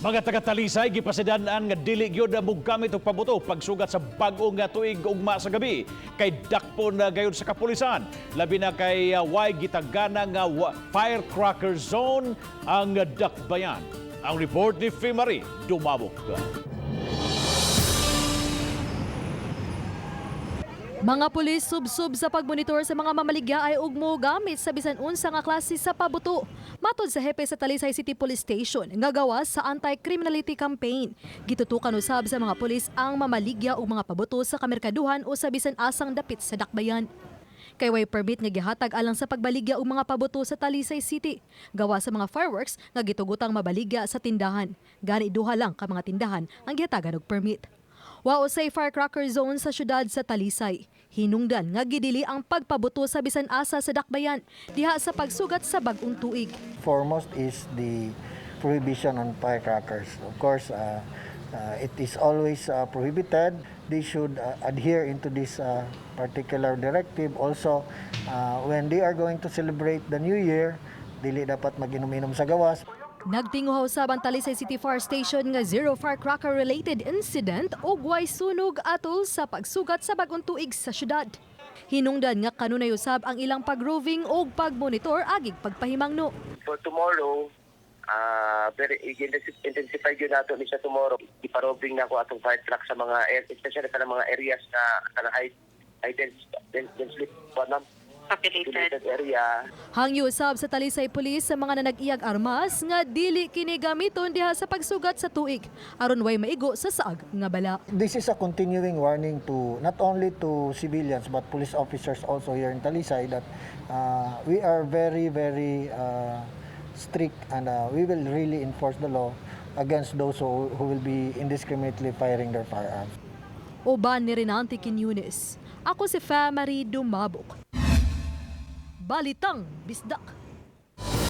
Mga taga-Talisay gipasidan-an nga dili gyud mogamit og pabuto pagsugat sa bag-o nga tuig ugma sa gabi kay dakpon na gayud sa kapulisan. Labi na kay way gitagana nga firecracker zone ang dakbayan. Ang report ni Fimari Dumabok. Mga pulis sub-sub sa pagmonitor sa mga mamaligya ay og gamit sa bisan unsa nga klase sa pabuto. Matod sa hepe sa Talisay City Police Station nga gawas sa anti-criminality campaign. Gitutukan usab sa mga pulis ang mamaligya og mga pabuto sa kamerkaduhan o sa bisan asang dapit sa dakbayan. Kay way permit nga gihatag alang sa pagbaligya og mga pabuto sa Talisay City. Gawa sa mga fireworks nga gitugutang mabaligya sa tindahan. Gani duha lang ka mga tindahan ang gihatagan og permit. Wa usay firecracker zone sa syudad sa Talisay. Hinungdan nga gidili ang pagpabuto sa bisan asa sa dakbayan diha sa pagsugat sa bag-ong tuig. Foremost is the prohibition on firecrackers. Of course, it is always prohibited. They should adhere into this particular directive. Also, when they are going to celebrate the New Year, dili dapat mag-inom-inom sa gawas. Nagtinguha usab ang Talisay City Fire Station nga zero firecracker related incident ug way sunog atol sa pagsugat sa bag-ong tuig sa syudad. Hinungdan nga kanunay usab ang ilang pag-roving ug pagmonitor agig pagpahimangno. For tomorrow, very intensify gyud nato ni siya tomorrow. Iparoving na ko atong fire truck sa mga especially kanang mga areas na kanang high densely ma'am, populated. Populated area. Hangyo usab sa Talisay Police sa mga nanag-iyag armas nga dili kini gamiton diha sa pagsugat sa tuig aron way maigo sa saag nga bala. This is a continuing warning to not only to civilians but police officers also here in Talisay that we are very, very strict and we will really enforce the law against those who will be indiscriminately firing their firearms. Uban ni Renante Quiñones. Ako si Famary Dumabok. Balitang Bisdak.